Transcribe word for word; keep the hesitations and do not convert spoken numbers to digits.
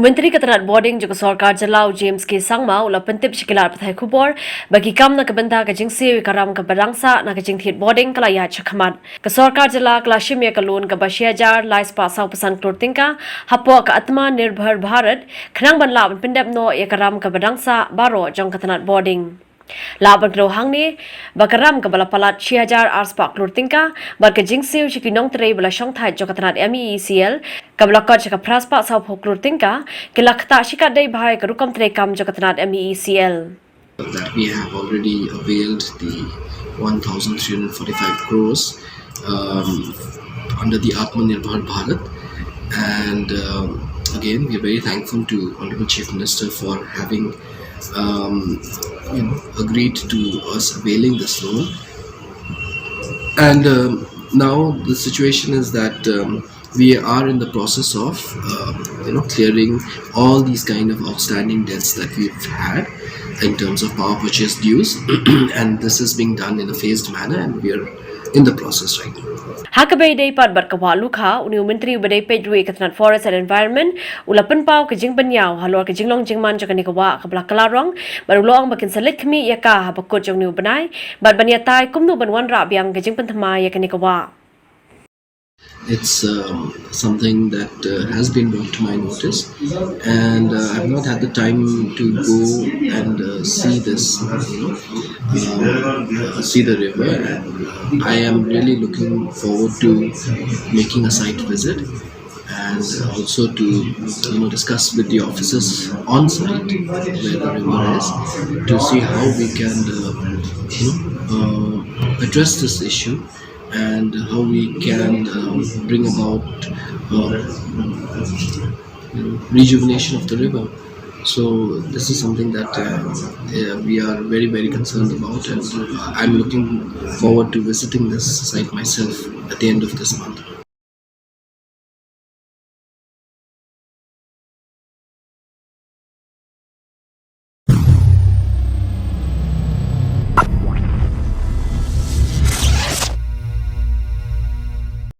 Myntri ka tnat bording jong ka sorkar jylla u James K Sangma u la pyntip sha ki lad pathai khubor ba ki kam na ka bynta ka jingsiew ïa ka ram kaba dang sah na ka jingthied bording ka la ïaid shakhmat. Ka sorkar jylla ka la shim ïa ka loan kaba shi hajar lai spah saw phew san klur tyngka hapoh ka Atmanirbhar Bharat khnang ban lah ban pyndep noh ïa ka ram kaba dang sah baroh jong ka tnat bording. Lah ban kdew hangne ba ka ram kaba la palat shi hajar ar spah klur tyngka bad ka jingsiew sha ki nongtrei ba la shongthait jong ka tnat M E E C L kaba la kot sha ka phra spah saw phew klur tyngka ki la ktah shikatdei bha ïa ka rukom treikam jong ka tnat M E E C L. That we have already availed the one thousand three hundred forty-five crores um, under the Atmanirbhar Bharat. And um, again, we are very thankful to Honorable Chief Minister for having um, you know, agreed to us availing this loan. And um, now the situation is that um, we are in the process of um, you know, clearing all these kind of outstanding debts that we've had in terms of power purchase dues. And this is being done in a phased manner, and we are in the process right now. Ha kaba ïadei pat bad ka wah Lukha, une u myntri uba dei peit ruh ïa ka tnat Forest and Environment u la pynpaw ka jingpynïaw halor ka jinglong jingman jong kane ka wah kaba la kylla rong bad u la ong ba kin sa leit khmih ïa ka ha bakut jong une u bnai bad ban ïatai kumno ban wanrah biang ka jingpynthymmai ïa kane ka wah. It's um, something that uh, has been brought to my notice, and uh, I've not had the time to go and uh, see this, you know, um, uh, see the river. And uh, I am really looking forward to making a site visit and also to, you know, discuss with the officers on site where the river is to see how we can uh, you know, uh, address this issue and how we can um, bring about uh, you know, rejuvenation of the river. So this is something that uh, uh, we are very, very concerned about, and uh, I'm looking forward to visiting this site myself at the end of this month.